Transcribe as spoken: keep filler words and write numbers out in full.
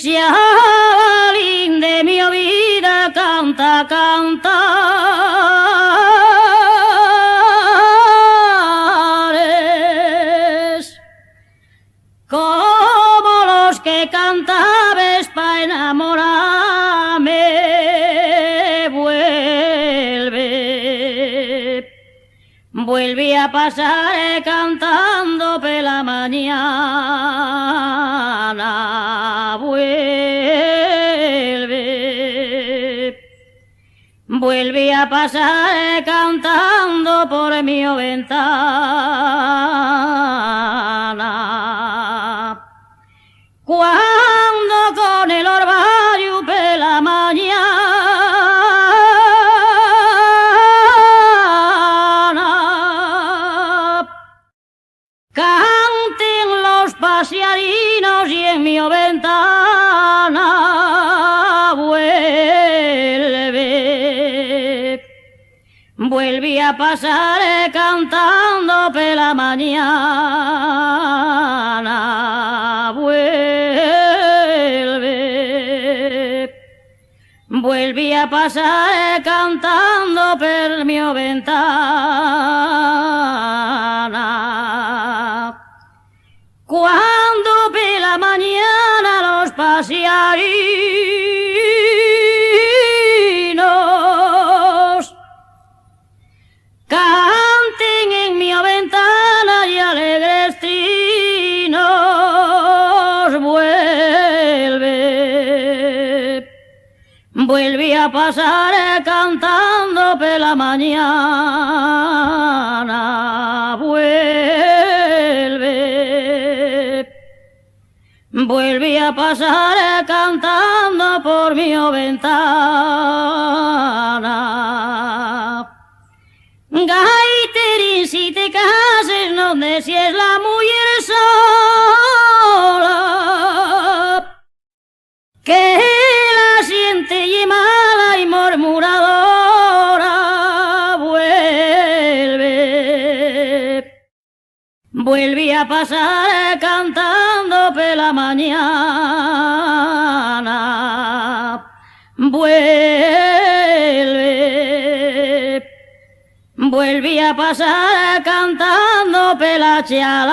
Xabalín de mi vida, canta cantares, como los que cantabes pa enamorame. Vuelve. Vuelve a pasar, eh, cantando pela mañana. Vuelve. Vuelve a pasar, eh, cantando por mi ventana. Cuando con el orbayu pela mañana canten los pasiarinos y en mi ventana vuelve. Vuelve a pasar, eh, cantando pela mañana. Vuelve. Vuelve a pasar, eh, cantando per mi ventana. Cuando pela mañana los pasiarinos canten en mi ventana y alegres trinos vuelve. Vuelve a pasar, eh, cantando pela mañana. Vuelve. Vuelve a pasar, eh, cantando por mi ventana. Gaiterín, si te cases, non dexies la muyer sola, que la xente ye mala y murmuradora. Vuelve. Vuelve a pasar, eh, cantando pela mañana. Vuelve. Vuelve a pasar, eh, cantando pela chalana.